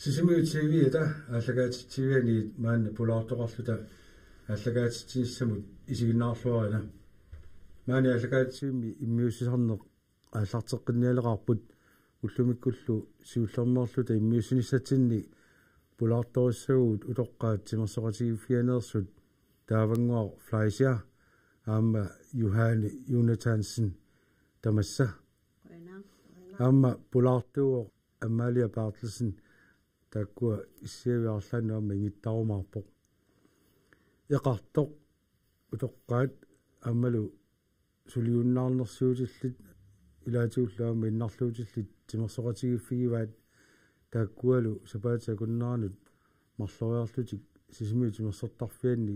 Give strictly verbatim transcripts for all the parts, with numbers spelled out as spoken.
Sisimiut T V-ata aallakaatitsivianiit maanna pulaartoqarluta aallakaatitsinissamut isiginnaarluarina. Maani aallakaatitsivimmi immiussisarneq aallarteqqinnialeqaarput, ullumikkullu siullermeerluta immiussinissatsinni pulaartorissagutsigu utoqqaat timersoqatigiiffigineersut Taavannguaq Fleischer aamma Johanne Jonathansen tamassa. Aamma pulaartuuvoq Amalia Berthelsen, taakkua issiavik arlaannut aamma ingittarumaarpoq. Eqartoq utoqqaat aammalu suliunnaarnersiutillit ilaatigullu aamma innarluutillit timersoqatigiiffigivaat, taakkualu sapaatip akunneranut marloriarlutik Sisimiut timersortarfianni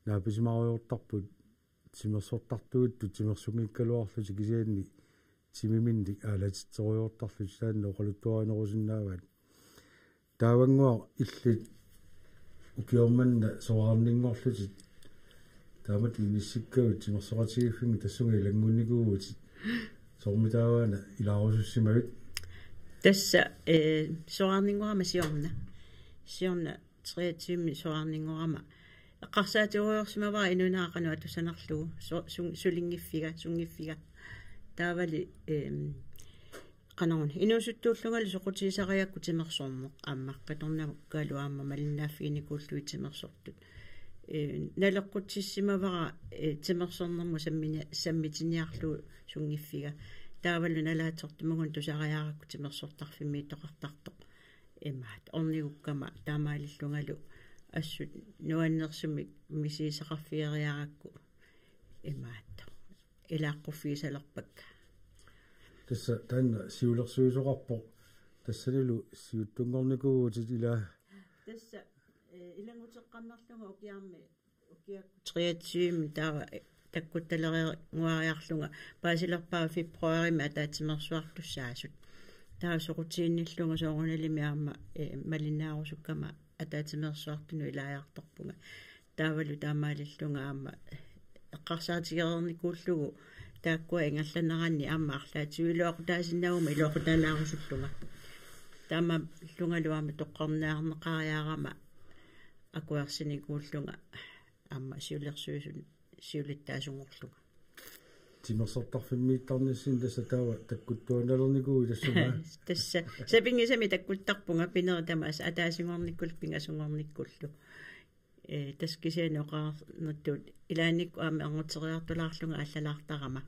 naapisimarujoortarput, timersortartuuttut timersunngikkaluarlutik kisianni timiminnik aalatitserujoortarlutik, taanna oqaluttuarinerusinnaavaat. Taavannguaq, illit ukioq manna soraarninngorlutit taamatut inissikkavit timersoqatigiiffimmik tassunga ilanngunnikuuvutit. Soormitaava una ilaarusussimavit? Tassa, eh, soraarninngorama siorna. Siorna treogtyve soraarninngorama. Eqqarsaatigerujoorsimavara inuunera qanoq atussanerlugu, su-, sun-, sulinngiffiga, sunngiffiga. Taavali, ehm, qanoruna, inuusuttuullungalu soqutigisarigaakku timersorneq, aamma qitornagaalu aamma malinnaaffiginikuullugit timersortut. Eh, naleqqutsissimavara, eh, timersornermut sammini-, sammitiniarlugu sunngiffiga. Taavalu nalaatsortumut tusariarakku timersortarfimmiittoqartartoq. Imaattoq ornigukkama taamaalillungalu assut nuannersumik misigisaqarfigeriarakku, imaattoq ilaaqquffigisalerpakka. Tassa taanna siulersuisoqarpoq, tassanilu siuttunngornikuuvutit ilaa. Tassa, eh, ilannguteqqammerlunga ukiarmi, ukiakkut treogtyve taava, eh, takkuttalerinnguariarlunga, paasilerpara februarimi ataatsimeersuartussaasut. Taava soqutiginnillunga soorunalimi aamma, eh, malinnaarusukkama ataatsimeersuartunut ilaajartorpunga. Taavalu taamaalillunga aamma eqqarsaatigereernikuullugu taakkua ingerlaneranni aamma arlaatigut iluaqutaasinnaaguma iluaqutaanaarusullunga. Taamaalillungalu aamma toqqarniarneqariarama akuersinikuullunga aamma siulersuisut siulittaasunngorlunga. Timersortarfimmiittarnissinni tassa taava takkuttuannalernikuuit tassunga? Tassa sapinngisamik takkuttarpunga pinerit tamaasa ataasinngornikkullu pingasunngornikkullu. Eh, tassa kisianni oqarnertut ilaannikkut aamma ernutseriartulaarlunga allalaartarama.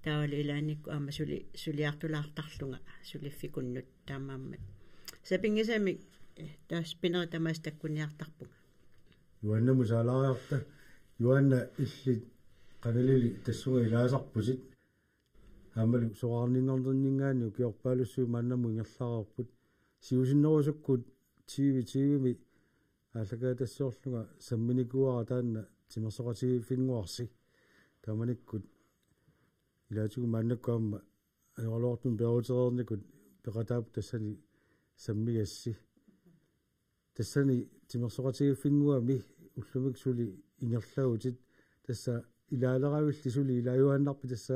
Taavalu ilaannikkut aamma suli-, suliartulaartarlunga suliffikunnut taamaammat. Sapinngisamik, eh, tassa pinerit tamaasa takkunniartarpunga. Juannamut saalaariarta. Juanna, illit qangalili tassunga ilaasarputit. Aammalu soraarninngornerninngaanniit ukiorpaalussuit maannamut ingerlareerput. Siusinnerusukkut T V T V-mi aallakaatitassiorlunga samminikuuara taanna timersoqatigiiffinnguarsi. Taamanikkut ilaatigut maannakkut aamma ajoraluartumik peerutereernikut peqataapput tassani sammigassi. Tassani timersoqatigiiffinnguami ullumikkut suli ingerlavutit, tassa ilaaleravit suli ilaajuaannarpit tassa?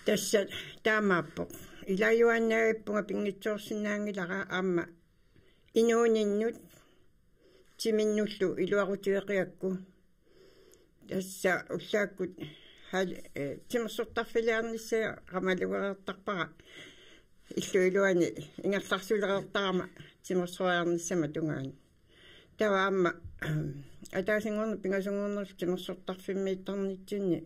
Tassa taamaappoq. Ilaajuaannavippunga, pinngitsoorsinnaanngilara aamma inuuninnut timinnullu iluaqutigeqigakku. Tassa ullaakkut hal-, eh, timersortarfiliarnissaa qamalugereertarpara. Illup iluani ingerlarsulereertarama timersoriarnissama tungaanut. Taava aamma ataasinngornerup pingasunngornerullu timersortarfimmiittarnitsinni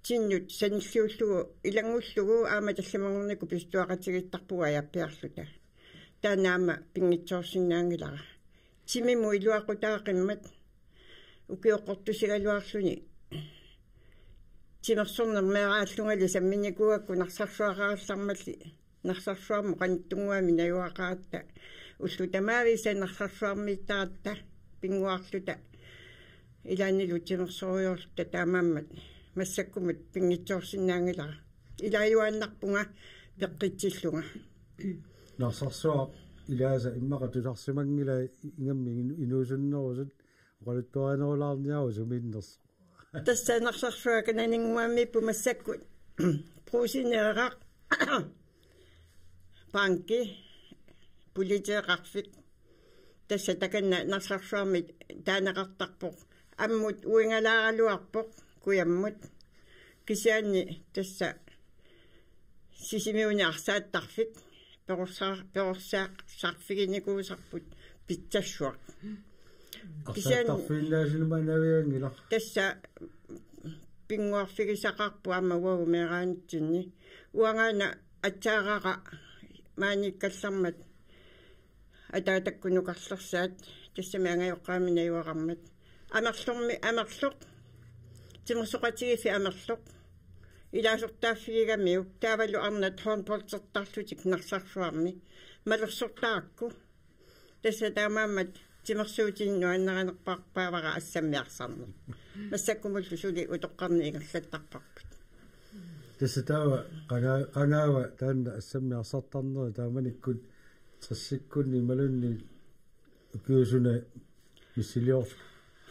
tinnut sanilliullugu ilanngullugu aamma tallimanngornikkut pisuttuaqatigiittarpugut ajappiarluta. Taanna aamma pinngitsoorsinnaanngilara. Timimut iluaqutaaqimmat ukioqqortusigaluarluni timersorneq meeraallungali samminikuugakku Narsarsuaqarallarmalli, Narsarsuarmut qanittunnguamik najugaqaratta, ullut tamaaviisa Narsarsuarmiittaratta pinnguarluta ilaannilu timersorujoorluta, taamaammat massakkumut pinngitsoorsinnaanngilara. Ilaajuaannarpunga peqqitsillunga. Narsarsuaq ilaasa immaqa tusarsimanngilai, ingammik inu-, inuusunnerusut oqaluttuarinerulaarniaruk sumiinnersoq. Tassa Narsarsuaq kananinnguammiippoq massakkut. Brugseneeraq, banki, politeeqarfik. Tassa takanna Narsarsuarmi taaneqartarpoq. Ammut uingalaaraluarpoq kujammut. Kisianni tassa Sisimiuni arsaattarfik perorsa-, perorsaasarfiginikuusarput pitsassuaq. Kisianni arsaattarfiinnaasinnaavianngilaq. Tassa pinnguarfigisaqarpoq aamma uagut meeraanitsinni. Uangaana aatsaarara maaniikkallarmat ataatakkut nukarlersaat, tassami angajoqqaami najugaqarmat. Amerlormi, amerloq. Timersoqatigiiffik amerloq. Ilaasortaaffigigamiuk, taavalu arnat håndboldertarlutik Narsarsuarmi. Malersortarakku. Tassa taamaammat timersuutinik nuannarinerpaavara assammiarsarneq. Massakkumullu suli utoqqarnik ingerlattarparput. Tassa taava qanga-, qangaava taanna assammiarsartarneri taamanikkut tressikkunni imaluunniit ukiut suna missiliorlugu.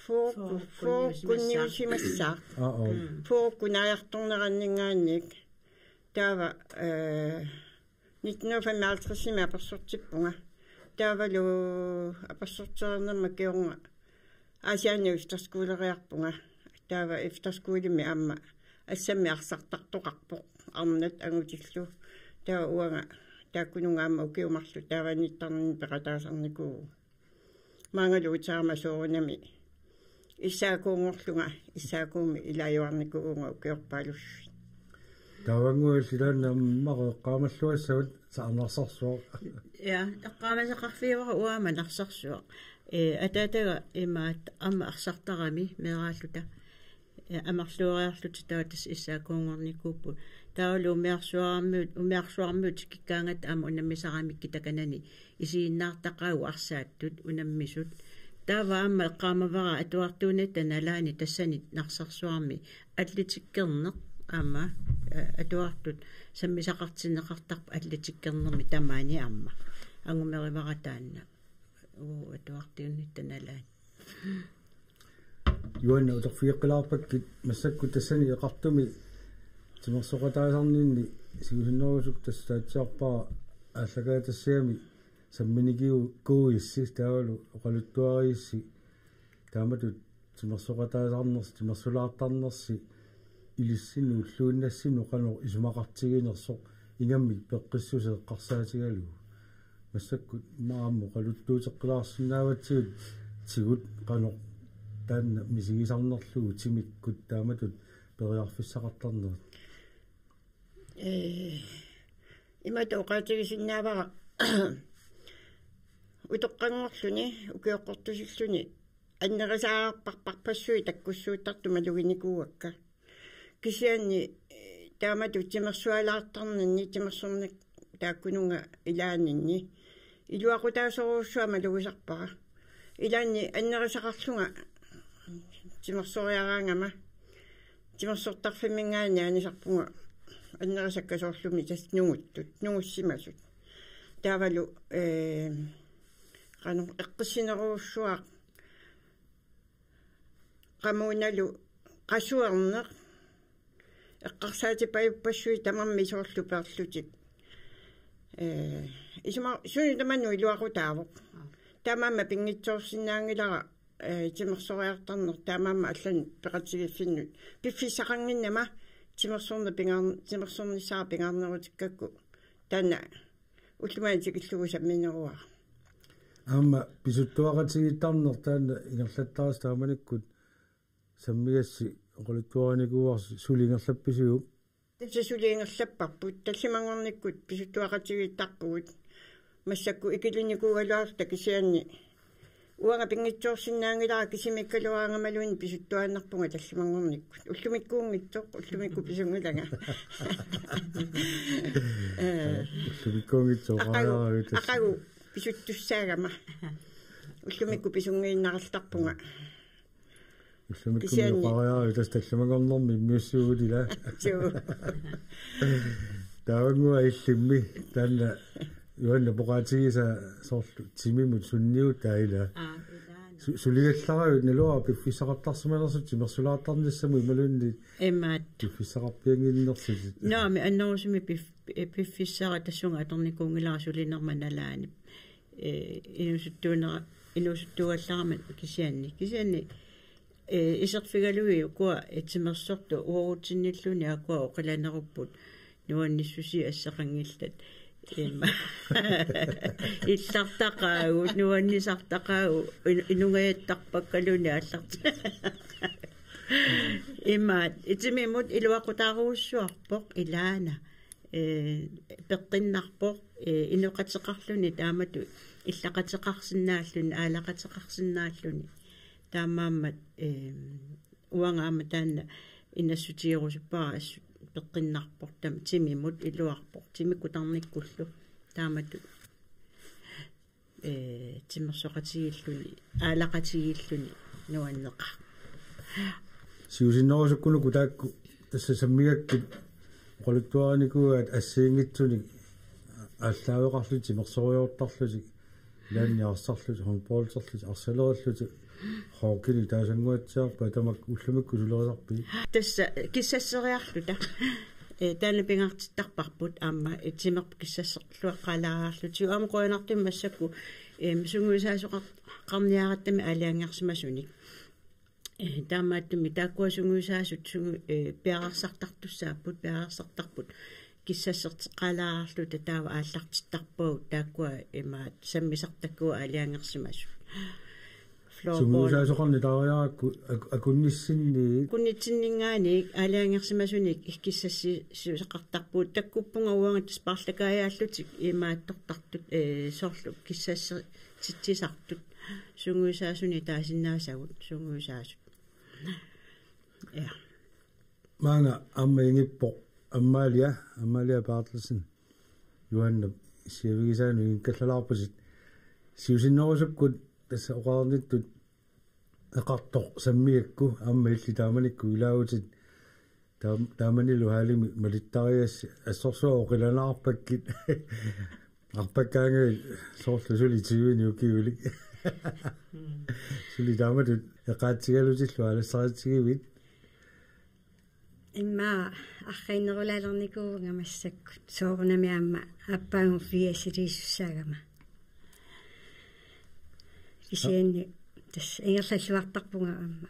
Fyrrekkunniusimassaaq. Fyrrekkunniusimassaaq. Aa, oo. Fyrrekkunaajartorneranninngaanniit. Taava, eh, nitten hundrede og femoghalvtreds apersortippunga. Taavalu apersortereernerma kingorna Aasianni efterskoleriarpunga. Taava efterskolimi aamma assammiarsartartoqarpoq arnat angutillu. Taava uanga taakkununnga aamma ukiut marluk taava nittarninni peqataasarnikuuvunga. Maanngalu uterama soorunami S A K-nngorlunga, S A K-mi ilaajuarnikuuvunga ukiorpaalussuit. Taavannguaq illit taanna aamma eqqaamalluassavat sa-, Narsarsuaq. Ja, eqqaamasaqarfigaara uanga Narsarsuaq. Ee, ataataga imaattoq aamma arsartarami meeraalluta. Ee, amerloriarluta taava tassa S A K-nngornikuupput. Taavalu umiarsuarmiut, umiarsuarmiut tikikkaangatta aamma unammisaramikkit takanani isiginnaartaqaagut arsaattut unammisut. Taava aamma eqqaamavara atuartuunata nalaani tassani Narsarsuarmi atletikkerneq aamma, eh, atuartut sammisaqartinneqartarput atletikkernermi tamaani aamma. Angumerivara taanna. Uu, atuartuunata nalaani. Juanna, uterfigeqqilaarpakkit massakkut tassani Qeqertumi timersoqataasarninni siusinnerusukkut tassa taatsiarpara aallakaatitassiami samminikiu-, kuuissi taavalu oqaluttuariissi taamatut timersoqataasarnersi, timersulaartarnersi ilissinnut ulluinnassinnut qanoq isumaqartiginersoq ingammik peqqissuseq eqqarsaatigalugu. Massakkut maammu oqaluttuuteqqilaarsinnaavatsigut tigut qanoq taanna misigisarnerlugu timikkut taamatut periarfissaqartarnerit. Ee, imatut oqaatigisinnaavara utoqqanngorluni ukioqqortusilluni annerisaqarparpassuit takkussuuttartut maluginikuuakka. Kisianni, eh, taamatut timersualaartarninni timersorneq taakkununnga ilaaninni iluaqutaasorujussuaq malugisarpara. Ilaanni annerisaqarlunga timersoriaraangama timersortarfimminngaanniit anisarpunga annerisakka soorlumi tassa nunguttut, nungussimasut. Taavalu, eh, qanoq eqqissinerujussuaq qamuunalu qasuerneq eqqarsaatipajuppassuit tamarmik soorlu peerlutik. Ee, isuma suni tamanut iluaqutaavoq. Taamaammat pinngitsoorsinnaanngilara, ee, timersoriartarneq taamaammat allanik peqatigiiffinnut. Piffissaqannginnama timersorneq pingaar-, timersornissaa pingaarnerutikkakku. Taanna ullumikkut tikillugu sammineruara. Aamma pisuttuaqatigiittarneq taanna ingerlattarassi taamanikkut sammigassi oqaluttuarinikuuarsi suli ingerlappisiuk? Tassa suli ingerlapparput, tallimanngornikkut pisuttuaqatigiittarpugut. Massakkut ikilinikuugaluarluta kisianni. Uanga pinngitsoorsinnaanngilara kisimiikkaluaraangamaluunniit pisuttuaannarpunga tallimanngornikkut. Ullumikkuunngitsoq, ullumikkut pisunngilanga. Ee, Ullumikkuunngitsoq, aqagu, oqariaravit tassa. Aqagu pisuttussaagama. Ullumikkut pisunngiinnarallarpunga. Ullumikkummi kisianni oqariaravit tassa tallimanngornermi immiussivugut ila. Suu. Taavannguaq illimmi taanna Juanna oqaatigisaa soorlu timimut sunniutaa ila. Aa, ilaana. Su-, suligallaravit naluara piffissaqartarsimanersut timersulaartarnissamut imaluunniit. Imaattoq. Piffissaqarpiannginnersutit. Naamik, annerusumik pif-, piffissara tassunga atornikuunngilara sulinerma nalaani. Ee, inuusuttuunera-, inuusuttuugallarama kisianni. Kisianni, ee, iserfigalugit ukua, ee, timersortut uagutsinnilluni ukua oqilanerupput nuannissusia assaqanngillat. Ima. Illartaqaagut, nuannisartaqaagut, in-, inungajattarpakkaluunniit aallarti-. Imaat, timimut iluaqutaarujussuarpoq ilaana. Ee, peqqinnarpoq, ee, inoqateqarluni taamatut illaqateqarsinnaalluni, aalaqateqarsinnaalluni. Taamaammat, ee, uanga aamma taanna innassutigerusuppara assut peqqinnarpoq tama timimut iluarpoq, timikkut tarnikkullu taamatut. Ee, timersoqatigiilluni, aalaqatigiilluni nuanneqaaq. Siusinnerusukkunuku taakku tassa sammigakkit oqaluttuarinikuugaat assigiinngitsunik aallaaveqarlutik timersorujoortarlutik, ilaanni arsarlutik, håndbolderlutik, arsalerillutik, hockeynik taasannguatsiarpaa, tamakku ullumikkut sulerisarpigit? Tassa kissasseriarluta. Ee, taanna pingaartittarparput aamma, ee, timerput kissasserluaqqaalaariarlutik. Aamma qujanartumik massakkut, em, sungiusaasoqar-, qarniarattami aalajangersimasunik. Ee, taamaattumik taakkua sungiusaasut sungi-, ee, piareersartartussaapput, piareersartarput kissasserteqqaalaariarluta, taava aallartittarpagut taakkua imaat sammisartakkavut aalajangersimasut. Floorball. Sungiusaasoqarnitariarakku ak-, akunnissinni. Akunnitsinninngaanniit aalajangersimasunik kissassuseqartarpugut, takkuppunga uanga tassa paarlakaajaallutik imaattortartut, ee, soorlu kissassititsisartut. Sungiusaasunik taasinnaasagut, sungiusaasut. Ja. Maanga aamma ingippoq Amalia, Amalia Berthelsen. Johanna siavigisaanut ingikkallalaarpusi. Siusinnerusukkut tassa oqarnittut eqartoq sammigakku aamma illit taamanikkut ilaavutit taam-, taamanilu hallimi malittarigassi assorsuaq oqilanaarpakkit. Arpakkaangavit soorlu suli tyvenik ukiulik. Suli taamatut eqaatsigalutillu aalassaritigivit? Immaqa arriinnerulaalernikuuvunga massakkut. Soorunami aamma aappaagu fiasiliisussaagama. Kisianni tassa ingerlalluartarpunga aamma.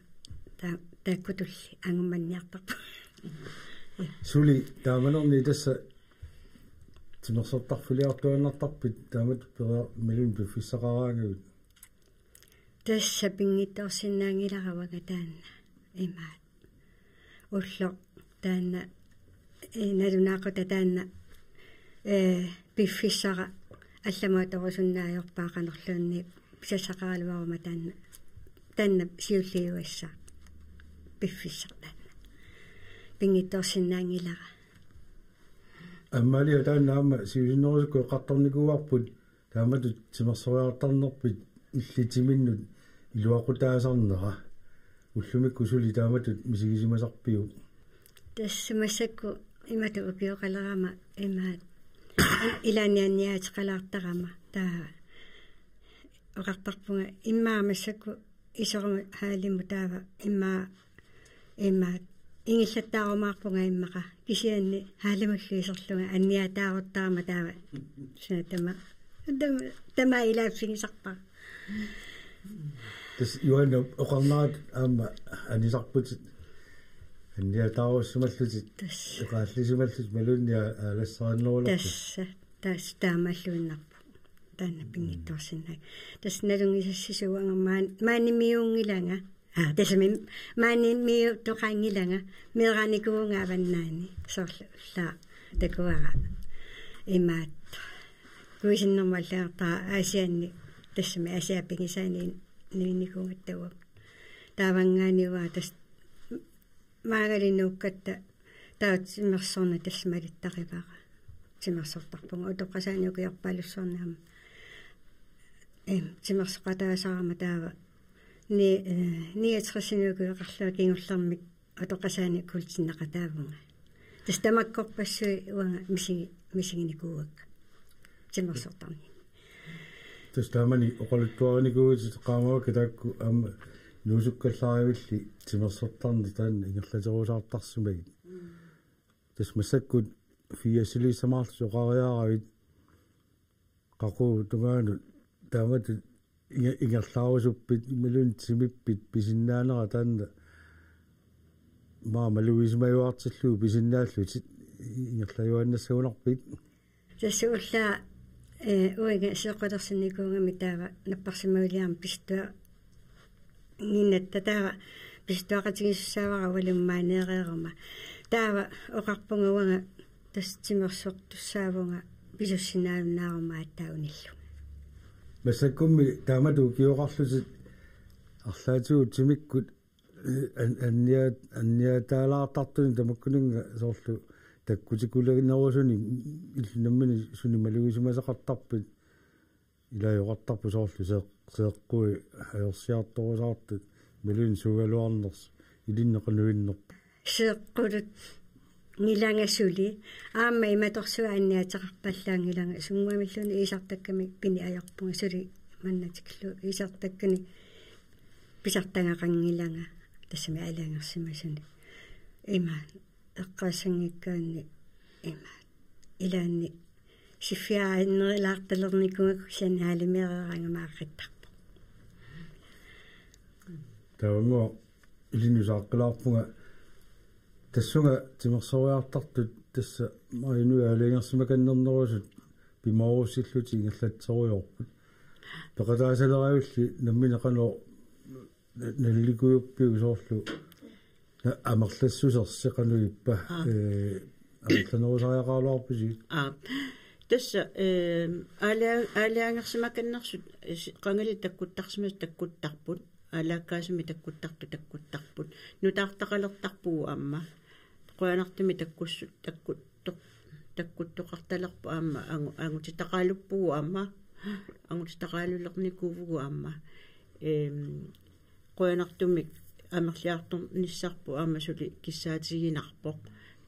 Ta-, taakkutulli angummanniartarpunga. Suli taamanerni tassa timersortarfiliartuaannartarpit taamatut peria-, imaluunniit piffissaqaraangavit? Tassa pinngitsoorsinnaanngilara uanga taanna. Imaat. Ulloq taanna, ee, nalunaaqutaq taanna, ee, piffissara allamut atorusunnaajorpaa qanorluunniit pisassaqaraluaruma taanna. Taanna siulliugassaq piffissaq taanna. Pinngitsoorsinnaanngilara. Amalia, taanna aamma siusinnerusukkut eqqartornikuuarput taamatut timersoriartarnerpit illit timinnut iluaqutaasarnera. Ullumikkut suli taamatut misigisimasarpiuk? Tassa massakkut imatut ukioqalerama imaat. Ilaanni anniaateqalaartarama taava oqartarpunga immaqa massakkut iseruma hallimut taava immaqa, immaqa ingillattaarumaarpunga immaqa, kisianni hallimullu iserlunga anniaataaruttarama taava. Suna tama, tama, tamaat ilaaffigisarpara. Tassa Johanna oqarnerat aamma anisarputit anniaataarussimallutit. Tassa. Eqaallisimallutit imaluunniit aa-, aalassarinnerulerput. Tassa, tassa taamaalluinnarpoq. Taanna pinngitsoorsinnaak. Tassa nalunngisassisuugama maan-, maanimiuunngilanga. Aa, tassami maanimiuutoqanngilanga. Meeraanikuuvunga avannaani. Soorlu ullaaq takuara. Imaat. Kuisinnermut allagartara Aasianni. Tassami Aasiaat pigisaani nuinnikuugatta uagut. Taavanngaanniit uanga tassa maangali nuukkatta taava timersorneq tassa malittarivara. Timersortarpunga utoqqasaani ukiorpaalussuarni aamma. Em, timersoqataasarama taava ni-, eh, niogtresinik ukioqarlunga kingullermik utoqqasaani kuultinneqataavunga. Tassa tamakkorpassuit uanga misigi-, misiginikuuakka. Timersortarninni. Tassa taamani oqaluttuarinikuuvutit qaamavakka taakku aamma nuusukkallaarivilli timersortarneq taanna ingerlaterusaartarsimagit. Tassa massakkut fiasiliissamaarlutit oqariaravit qaqugu tungaanut taamatut inge-, ingerlaarusuppit imaluunniit timippit pisinnaanera taanna maani malugisimajuartillugu pisinnaallutit ingerlajuaannassagunarpit? Tassa ullaaq, eh, uiga seeqqulersinnikuugami taava napparsimmavilerama pisittuaannginnatta taava pisittuaqatigiissussaavara ualummaaneereeruma. Taava oqarpunga uanga tassa timersortussaavunga pisussinnaalunnaaruma aatsaat unillunga. Massakkummi taamatut ukioqarlutit arlaatigut timikkut an-, annia-, anniataalaartartunik tamakkuninnga soorlu takkutikulinerusuni illit nammineq suni malugisimasaqartarpit, ilaajoqartarput soorlu seeq-, seeqqui ajorsiartorusaartut imaluunniit suugaluarnersut ilinnut qanoq innerpa? Seeqqulunngilanga suli. Aamma imatorsuaq anniateqarpallaanngilanga, sunnguamilluunniit iisartakkami pini ajorpunga suli manna tikillugu iisartakkani pisartagaqanngilanga tassami aalajangersimasunik. Ima eqqaassanngikkaanni ima ilaanni siffiaannerilaartalernikuugakku kisianni aalajangereeraangama aaqqittarpoq. Taavannguaq ilinnut saaqqilaarpunga tassunga timersoriartartut tassa maani inuit aalajangersimakannernerusut pimoorussillutik ingerlatserujoorput. Peqataasaleravit nammineq qanoq na-, nallikujuppiuk soorlu na-, amerlassusersi qanoq ippa, Aa. eh, amerlanerusariaqaraluarpusi? Aa. Tassa, eh, aala-, aalajangersimakannersut, eh, si-, qangali takkuttarsimasut takkuttarput, aalaakkaasumik takkuttartut takkuttarput, nutaartaqalertarpugut aamma, qujanartumik takkussut takkut-, toq-, takkuttoqartalerput aamma angu-, angutitaqaaluppugut aamma, angutitaqaalulernikuuvugut aamma. Ehm, qujanartumik amerliartornissarput aamma suli kissaatiginarpoq.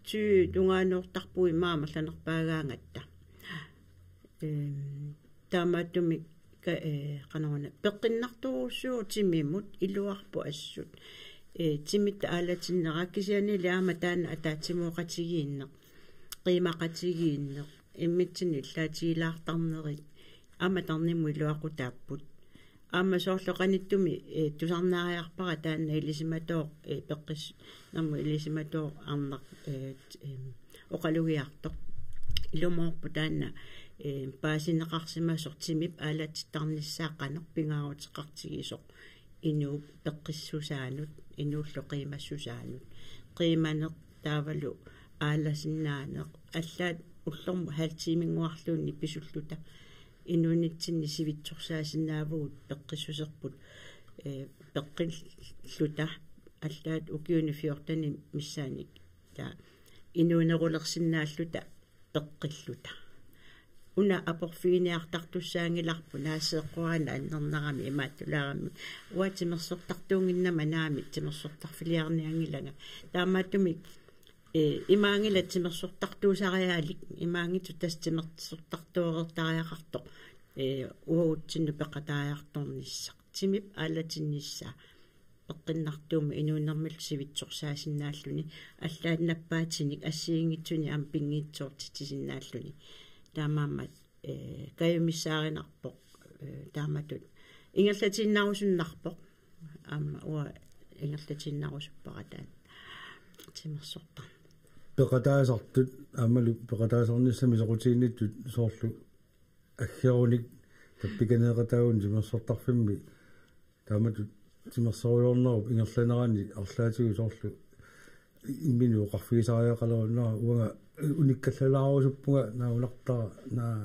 Tyve tungaanoortarpugut immaqa amerlanerpaagaangatta. Ehm, taamaattumik ka-, eh, qanoruna peqqinnartorujussuuvoq timimut, iluarpoq assut. Eh, timitta aalatinnera kisiannili aamma taanna ataatsimooqatigiinneq, qiimaqatigiinneq, immitsinnut illaatigilaartarnerit, aamma tarnimmut iluaqutaapput. Aamma soorlu qanittumi, eh, tusarnaariarpara taanna ilisimatooq, eh, peqqis-, nammu ilisimatooq arnaq, eh, t-, em, oqalugiartoq. Ilumoorpoq taanna, eh, paasineqarsimasoq timip aalatittarnissaa qanoq pingaaruteqartigisoq inuup peqqissusaanut, inuullu qiimassusaanut. Qiimaneq taavalu aalasinnaaneq. Allaat ullormut halv tiiminnguarluunniit pisulluta inuunitsinni sivitsorsaasinnaavugut peqqissuserput, eh, peqqilluta allaat ukiuni fjortenit missaanni. Taava inuunerulersinnaalluta peqqilluta. Una aporfiginiartartussaanngilarput naaseeqqoraanni annernerami imaattulaarami. Uanga timersortartuunnginnama naamik timersortarfiliarnianngilanga. Taamaattumik, eh, imaanngilaq timersortartuusariaalik, imaanngitsoq tassa timersortartuureertariaqartoq, eh, uagutsinnut peqataajartornissaq. Timip aalatinnissaa peqqinnartuummat inuunermillu sivitsorsaasinnaallutik, allaat nappaatinik assigiinngitsunik aamma pinngitsoortitsisinnaallutik. Taamaammat, eh, kajumissaarinarpoq, eh, taamatut ingerlatiinnarusunnarpoq. Aamma uanga ingerlatiinnarusuppara taanna timersortarneq. Peqataasartut aammalu peqataasarnissamik soqutiginnittut soorlu aggerunik tappikaneeqataavugut timersortarfimmi taamatut timersorujoornerup ingerlanerani arlaatigut soorlu imminut oqarfigisariaqalerunnaarlugu uanga unikkallalaarusuppunga naunartaa naa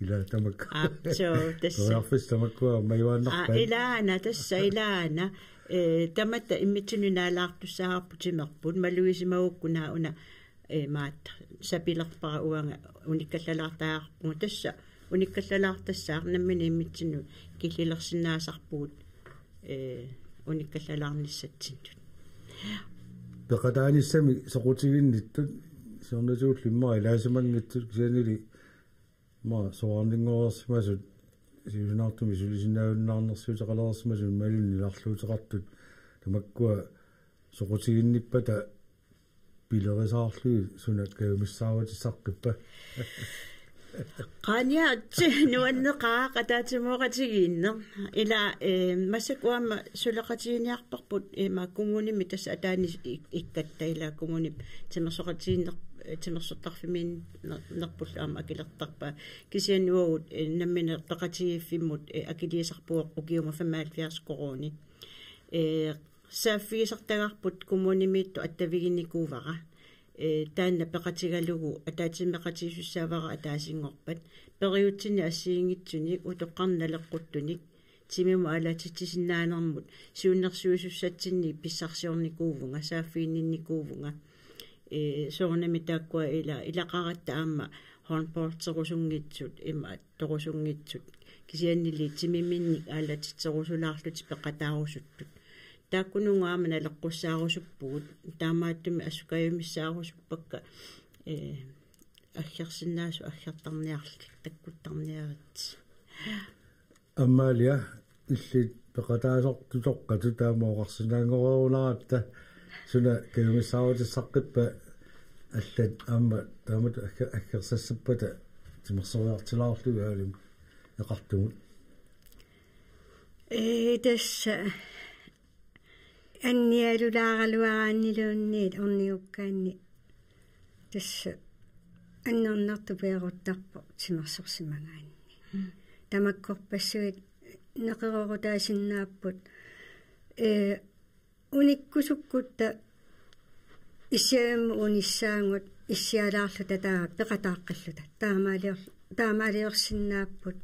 ilaa tamakku. Aap, suu, tassa. Periarfissat tamakkua majuaannarpaat. Aa, ilaana, tassa ilaana. Eh, tamatta immitsinnut naalaartussaavarput timerput, malugisimagukku naak una, eh, maat sapilerpara uanga unikkallalaartariaqarpunga tassa, unikkallalaartassaaq nammineq immitsinnut killilersinnaasarpugut, eh, unikkallalaarnissatsinnut. Peqataanissamik soqutiginnittut, siornatigut immaqa ilaasimanngitsut, kisiannili immaqa soraarninngoreersimasut, siusinaartumik sulisinnaajunnaarnersiuteqalereersimasut imaluunniit nalilersuuteqartut, tamakkua soqutiginnippata pilerisaarlugit suna kajumissaarutissaqqippa? Qaaniaritsi nuanneqaaq ataatsimooqatigiinneq. Ila, eh, massakkut aamma suleqatigiinniarparput, eh, ima kommunimi tassa ataani ik-, ikkatta ila kommunip timersoqatigiinner-, eh, timersortarfimmiinnerpullu aamma akilertarpaa. Kisianni uagut, eh, nammineq peqatigiiffimmut, eh, akiliisarpugut ukiumut femoghalvfjerds koruunit. Eh, saaffigisartagarput kommunimiittut attaviginikuuara. Eh, taanna peqatigalugu ataatsimeeqatigiissussaavarput ataasinngorpat. Periutsinnik assigiinngitsunik utoqqarnik naleqquttunik timimut aallartitsisinnaanermut siunnersuisussatsinnik pissarsiornikuuvunga, saaffiginninnikuuvunga. Eh, soorunami taakkua ila-, ilaqaratta aamma håndbolderusunngitsut, imaattorusunngitsut. Kisiannili timiminnik aallartitserusulaarlutik peqataarusuttut. Taakkununnga aamma naleqqussaarusuppugut, taamaattumik assut kajumissaarusuppakka, eh, aggersinnaasut aggertarniarlutik, takkuttarniaritsi. Amalia, illit peqataasartutoqqatut taama oqarsinnaanngorerunaratta, suna kajumissaarutissaqqippit allat aamma taamatut agge-, aggersassappata timersoriartilaarlugit Aalimut Eqartumut? Ee, tassa annialulaaraluaraanniluunniit ornigukkaanni tassa annernartoq piaruttarpoq timersorsimagaanni. Tamakkorpassuit neqeroorutaasinnaapput, ee, unikkusukkutta issiavimmut unissaagut issialaarluta taava peqataaqqilluta. Taamaalior-, taamaaliorsinnaapput.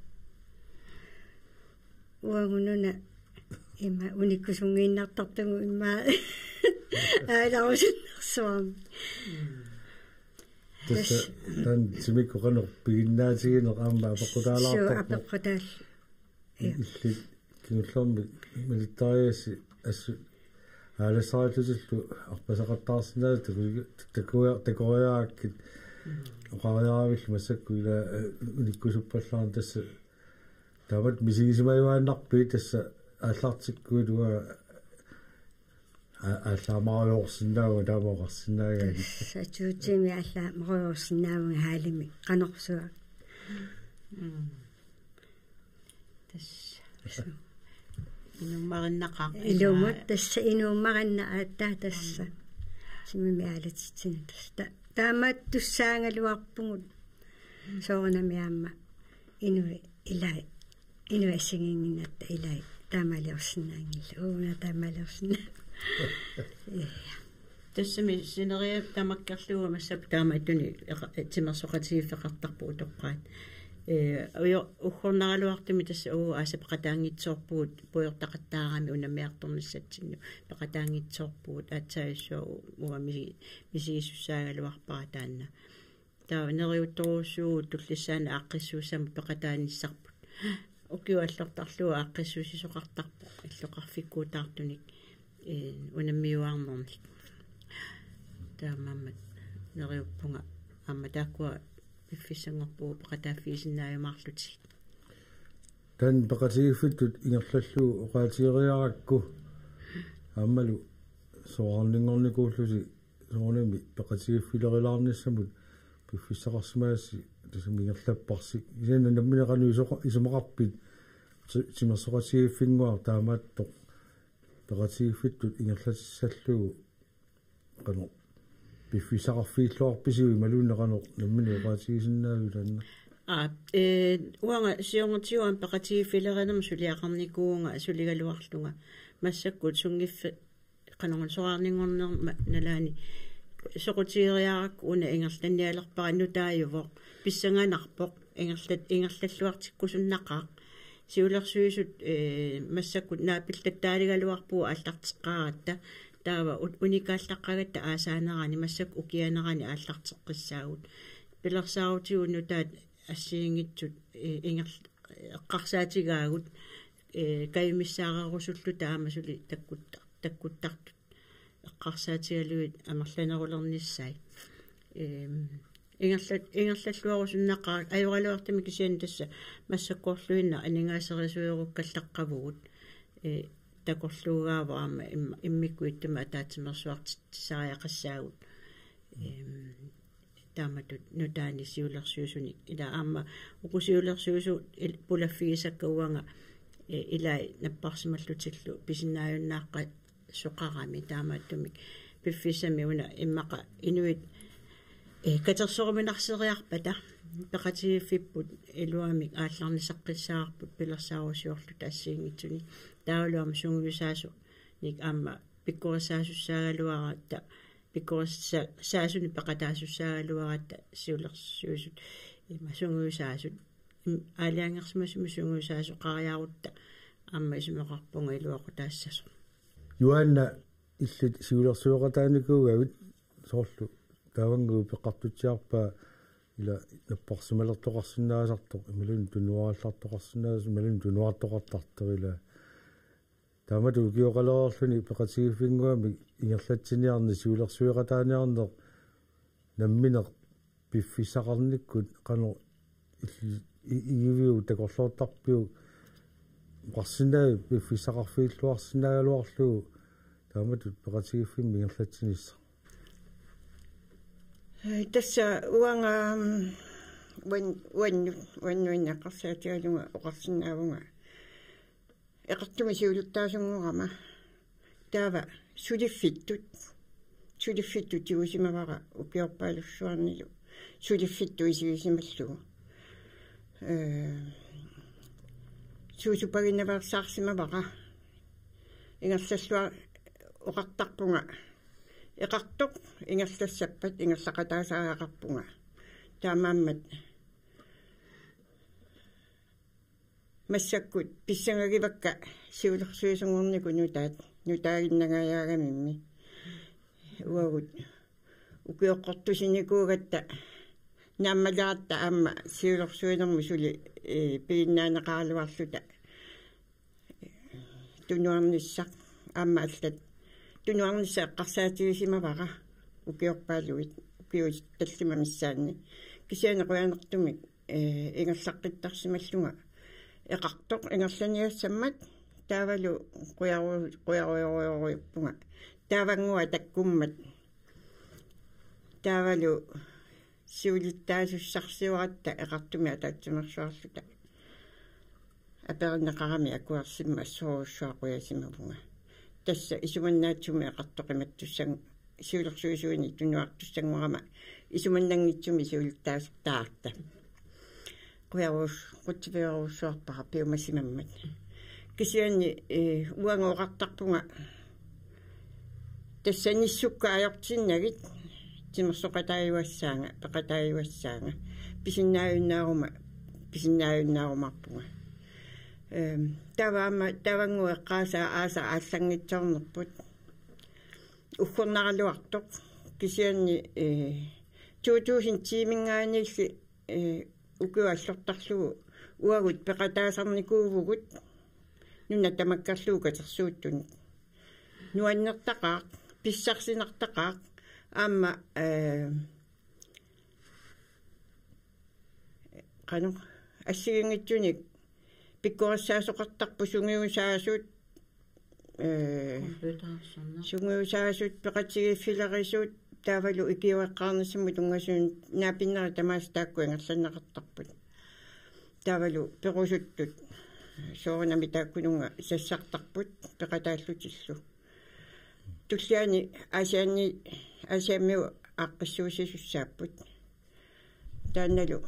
Uagununa ima unikkusunngiinnartartugut ima aalarusinnarsuarmi. Tassa taanna timikkut qanoq piginnaatigineq aamma apeqqutaalaartarpoq. Suu, apeqqutaal-. Ja. Illit kingullermik malittariagassi assut aalassariarlutillu arpasaqattaarsinnaavutit taku-, taku-, takoriarakkit oqariaravillu massakkut ila, eh, unikkusuppallaarneq tassa taamatut misigisimajuaannarpit tassa aallartikkuit uanga a-, aallaammarujoorsinnaavunga taama oqarsinnaagaanni. Tassa tuutimi aallaammarujoorsinnaavunga haalimi qanorsuaq. Mm. Tassa. Inummarinnaqaaq. Ilumut tassa inummarinnaq aatsaat tassa. Mm. Timimik aalatitsineq tassa. Ta-, taamaattussaagaluarpugut. Soorunami aamma inuit ilai. Inuit assigiinnginnatta ilai taamaaliorsinnaanngillat. Uuna taamaaliorsinnaa-. Ja. Tassami sineriak tamakkerlugu massakkut taamaattunik eqa-, timersoqatigiiffeqartarput utoqqaat. Ee, ujo-, uggornaraluartumik tassa uagut aasaq peqataanngitsoorpugut pujortaqattaarami unammiartornissatsinnut peqataanngitsoorpugut aatsaat issuagu uanga misi-, misigisussaagaluarpara taanna. Taava neriuttorujussuuvugut tullissaani aaqqissuussamut peqataanissarput. Ukiup allortarlugu aaqqissuussisoqartarpoq illoqarfikkuutaartunik, ee, unammiuaarnernik. Taamaammat neriuppunga aamma taakkua piffissanngorpugut peqataaffigisinnaajumaarlutigit. Taanna peqatigiiffittut ingerlallugu oqaatigeriarakku aammalu soraarninngornikuullusi soorunami peqatigiiffilerilaarnissamut piffissaqarsimagassi tassami ingerlapparsi. Kisianni nammineq qanoq isoqa-, isumaqarpit ti-, timersoqatigiiffinnguaq taamaattoq peqatigiiffittut ingerlatissallugu qanoq piffissaqarfigilluarpisiuk imaluunniit qanoq nammineq oqaatigisinnaaviuk taanna? Aa, ee, uanga siornatigut aamma peqatigiiffilerinermut suliaqarnikuuvunga suligaluarlunga. Massakkut sunngiffi-, qanoruna soraarninngornerma nalaani soqutigeriarakku una ingerlannialerpara nutaajuvoq pissanganarpoq ingerlat-, ingerlalluartikkusunnaqaaq. Siulersuisut, ee, massakkut naapillattaaligaluarpugut aallarteqqaaratta. Taava u-, unikaallaqqagatta aasaanerani massakkut ukianerani aallarteqqissaagut. Pilersaarutigut nutaat assigiinngitsut, ee, ingerl-, eqqarsaatigaagut, ee, kajumissaarerusulluta aamma suli takkutta-, takkuttartut eqqarsaatigalugit amerlanerulernissaat. Eem, ingerlat-, ingerlalluarusunnaqaaq ajoraluartumik kisianni tassa massakkorluinnaq aningaaserisuerukkallaqqavugut. Ee, takorluugaavoq aamma im-, immikkut ittumik ataatsimeersuartitsisariaqassaagut. Eem, taamatut nutaanik siulersuisunik. Ila aamma uku siulersuisut il-, pulaffigisakka uanga, eh, ilai napparsimallutillu pisinnaajunnaaqqasoqarami, taamaattumik piffissami una immaqa inuit, eh, katersoruminarseriarpata peqatigiiffipput iluamik aallarnisaqqissaarput pilersaarusiorluta assigiinngitsunik. Taavalu aamma sungiusaasu- nik aamma pikkorissaasussaagaluaratta, pikkorissa-, saasunik peqataasussaagaluaratta siulersuisut ima sungiusaasut, im-, aalajangersimasumik sungiusaasoqariarutta aamma isumaqarpunga iluaqutaassasoq. Johanna, illit siulersueqataanikuugavit, soorlu taavannguit peqartutsiarpaa ila napparsimalertoqarsinnaasartoq, imaluunniit tunuarallartoqarsinnaasartoq, imaluunniit tunuartoqartartoq ila. Taamatut ukioqalereerluni peqatigiiffinnguamik ingerlatsiniarneq, siulersueqataaniarneq nammineq piffissaqarnikkut qanoq il-, i-, igiviuk, takorloortarpiuk, oqarsinnaaviuk piffissaqarfigilluarsinnaagaluarlugu taamatut peqatigiiffimmi ingerlatsinissaq? Eh, tassa uanga, mm, uan-, uannut, uannut eqqarsaatigalunga oqarsinnaavunga eqartumik siulittaasunngorama. Taava suliffittut. Suliffittut tigusimavara ukiorpaalussuarnilu. Suliffittut isigisimallugu. Eh, suusupaginaveersaarsimavara. Ingerlalluar-, oqartarpunga. Eqartoq ingerlassappat ingerlaqataasariaqarpunga. Taamaammat massakkut pissangagivakka siulersuisunngornikut nutaat, nutaaginnangajaagamimmi. Uagut ukioqqortusinikuugatta naammaleqatta aamma siulersuinermut suli, eh, piginnaaneqaraluarluta tunuarnissaq aamma allat tunuarnissaq eqqarsaatigisimavara ukiorpaaluit, ukiut tallimat missaanni. Kisianni qujanartumik, eh, ingerlaqqittarsimallunga eqartoq ingerlaniassammat taavalu qujaru-, qujarujorujorujuuppunga. Taavannguaq takkummat. Taavalu siulittaasussarsioratta eqartumik ataatsimeersuarluta aperineqarami akuersimma assorujussuaq qujasimavunga. Tassa isumannaatsumik eqartoq imattussan-, siulersuisuinik tunuartussanngorama isumannanngitsumik siulittaasortaarta. Qujaruus-, qutsipajorujussuarpara piumasimammat. Kisianni, eh, uanga oqartarpunga tassa nissukka ajortinnagit timersoqataajuassaanga, peqataajuassaanga. Pisinnaajunnaaruma, pisinnaajunnaarumaarumaarpunga. Ehm, taava aamma taavannguaq eqqaasaa aasaq aallanngitsoornerput. Uggornaraluartoq. Kisianni, eh, to tusind ti-minngaanniilli, eh, ukiup allortarlugu uagut peqataasarnikuuvugut nuna tamakkerlugu katersuuttunut. Nuannertaqaaq, pissarsinartaqaaq, aamma, eh, qanoq, assigiinngitsunik pikkorissaasoqartarput sungiusaasut, eh, computerersorneq, sungiusaasut, peqatigiiffilerisut, taavalu ikioreqqaarnissamut tunngasunut naapinnerit tamaasa taakku ingerlanneqartarput. Taavalu perusuttut soorunami taakkununnga sassartarput peqataallutillu. Tulliani Aasianni, Aasiammiut aaqqissuussisussaapput. Taannalu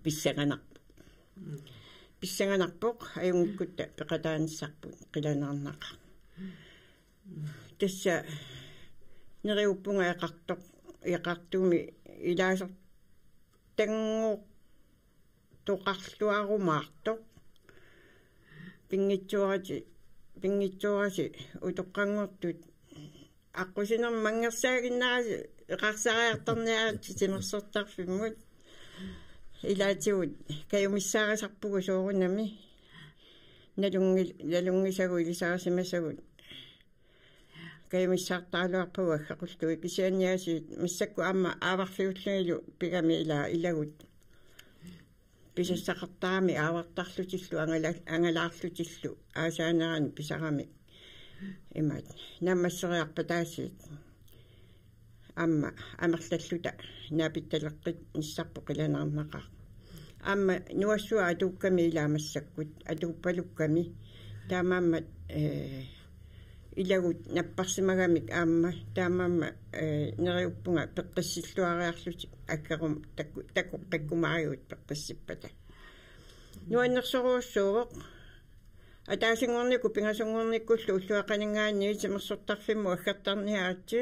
pissanganarpoq. Pissanganarpoq, ajunngikkutta peqataanissarput qilanaarnaqaaq. Tassa neriuppunga eqartoq, eqartumi ilaasortanngortoqarluarumaartoq. Pinngitsoorati, pinngitsoorati utoqqanngortut aqqusinermi manngersaaginnarasi eqarsariartorniarlutik timersortarfimmut. Ilaatigut kajumissaarisarpugut soorunami. Nalunngi-, nalunngisagut ilisarisimasagut kajumissaartaraluarpagut aggeqqullugit, kisianni aasiit massakkut aamma aavarfiullunilu pigami ila-, ilagut pisassaqartaramik aavartarlutillu angala-, angalaarlutillu aasaanerani pisaramik imaat naammasseriarpata aasiit Aamma amerlalluta naapittaleqqinnissarput qilanaarnaqaaq. Aamma nuassuaq atuukkami ilaa massakkut, atuuppalukkami. Taamaammat, ee, ilagut napparsimagamik aamma, taamaammat, ee, neriuppunga peqqissilluariarlutik akkerum takku-, takoqqikkumaarigut peqqissippata. Nuannersorujussuuvoq. Ataasinngornikkut pingasunngornikkullu ulluaqaninngaanniit timersortarfimmut aggertarniaritsi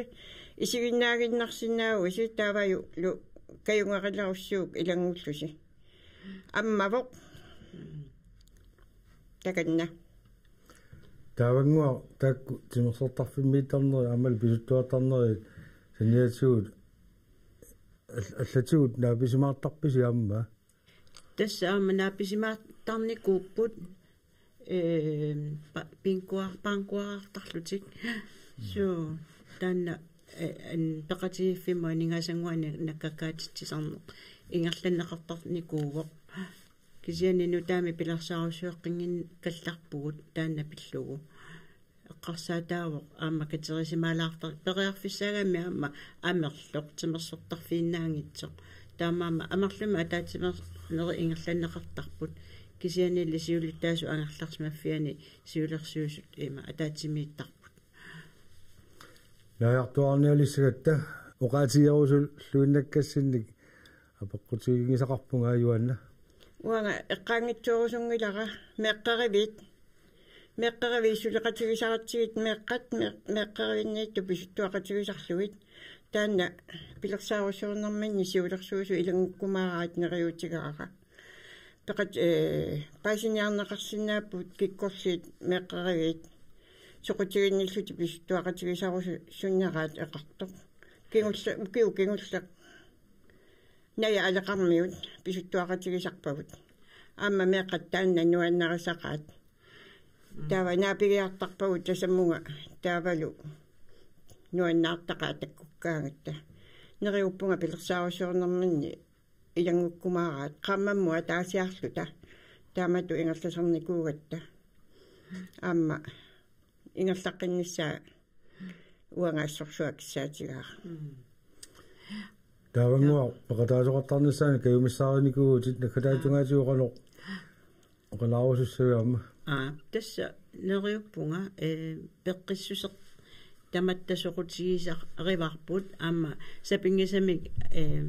isiginnaaginnarsinnaavusi taavalu kajungerilarussiuk ilanngullusi. Ammavoq. Takanna. Taavannguaq taakku timersortarfimmiittarnerit aammalu pisuttuartarnerit saniatigut all-, allatigut naapisimaartarpisi aamma? Tassa aamma naapisimaartarnikuupput, ee, pa-, pinkuar-, pankuarartarlutik. So, taanna, ee, an-, peqatigiiffimmut aningaasannguanik nakkakkaatitsisarneq ingerlanneqartarnikuuvoq. Kisianni nutaamik pilersaarusiorfiginnginnakkallarpugut taanna pillugu. Eqqarsaataavoq aamma katerisimaalaartar-, periarfissaagami aamma amerloq timersortarfiinnaanngitsoq. Taamaammat amerlumi ataatsimeernerit ingerlanneqartarput. Kisiannili siulittaasut angerlarsimaffianni siulersuisut ima ataatsimiittarput. Naajartuaarnialissagatta oqaatigerusulluinnakkassinnik apeqqutiginngisaqarpunga, Juaanna. Uanga eqqaanngitsuurusunngilara meeqqeriviit. Meeqqeriviit suleqatigisaratsigit meeqqat mee-, meeqqerivinniittut pisuttuaqatigisarlugit. Taanna pilersaarusiornerminni siulersuisut ilanngukkumaaraat neriuutigaara. Peqat-, ee, paasiniarneqarsinnaapput kikkorliit meeqqeriviit soqutiginnillutik pisuttuaqatigisarusunneraat eqartoq. Kingulle-, ukiut kingulleq Naja Aleqarmiut pisuttuaqatigisarpagut. Aamma meeqqat taanna nuannarisaqaat. Taava naapigiartarpagut tasammunga taavalu nuannaartaqaat takkukkaangatta. Neriuppunga pilersaarusiornerminni ilanngukkumaaraat qaammammut ataasiarluta. Taamatut ingerlasarnikuugatta. Aamma ingerlaqqinnissaa uanga assorsuaq kissaatigaara. Mm. Taavannguaq peqataasoqartarnissaanut kajumissaarinikuuvutit, nakkataatungaatigut qanoq oqalaarusussavit aamma? Aa, tassa neriuppunga, ee, peqqissuseq tamatta soqutigisarivarput aamma sapinngisamik, ee,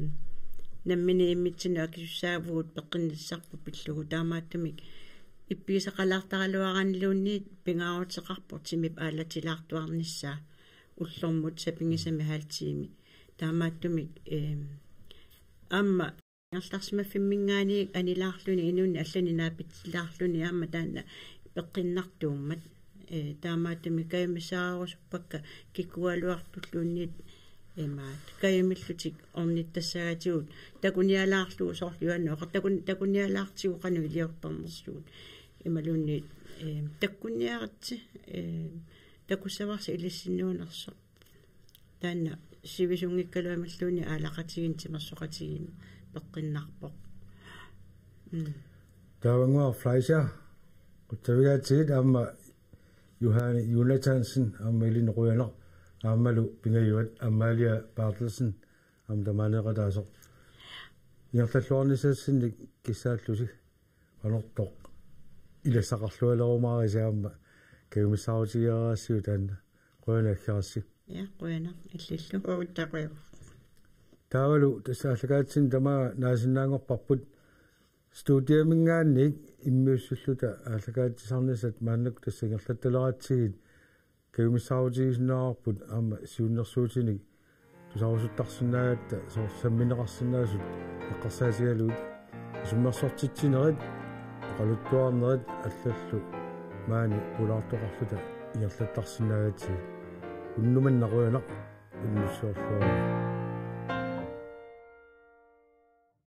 nammineq immitsinnut akisussaavugut peqqinnissarput pillugu, taamaattumik ippigisaqalaartaraluaraanniluunniit pingaaruteqarpoq timip aalatilaartuarnissaa ullormut sapinngisamik halv time. Taamaattumik, eem, aamma ingerlarsimaffimminngaanniit anilaarluni inunnit allanik naapitilaarluni aamma taanna peqqinnartuummat. Ee, taamaattumik kajumissaarusuppakka kikkuugaluartulluunniit imaat kajumillutik ornittassagatigut takunialaarlugu soorlu Juaanna oqar-, takun-, takunialaartigu qanoq iliortarnersugut. Imaluunniit, ee, takkunniaritsi, ee, takussavarsi ilissinnuunersoq. Taanna sivisunngikkaluamilluunniit aalaqqatigiinni timersoqatigiinni peqqinnarpoq. Mm. Taavannguaq Fleischer, qutsavigaatsigit aamma Juhani Jonathansen aamma ilinnut qujanaq aammalu pingajuat Amalia Berthelsen aamma tamaaneeqataasoq. Ingerlalluarnissassinnik kissaallusi. Qanortoq ilassaqarlualerumaarisi aamma kajumissaarutigereerassiuk taanna. Qujanaq aggerassi. Ja, qujanaq illillu. Uutta qujanaq. Taavalu tassa aallakaatitsinnut tamaanga naasinnaanngorparput. Studiaminngaanniit immiussilluta aallakaatitsisarnissat maannakkut tassa ingerlattaleraatsigit kajumissaarutigisinnaarput aamma siunnersuutinik tusarusuttarsinnaagatta soorlu sammineqarsinnaasut eqqarsaatigalugit isummersortitsinerit, oqaluttuarnerit allallu maani pulaartoqarluta ingerlattarsinnaagatsigit. Unnuk manna qujanaq unnussiorluarisi.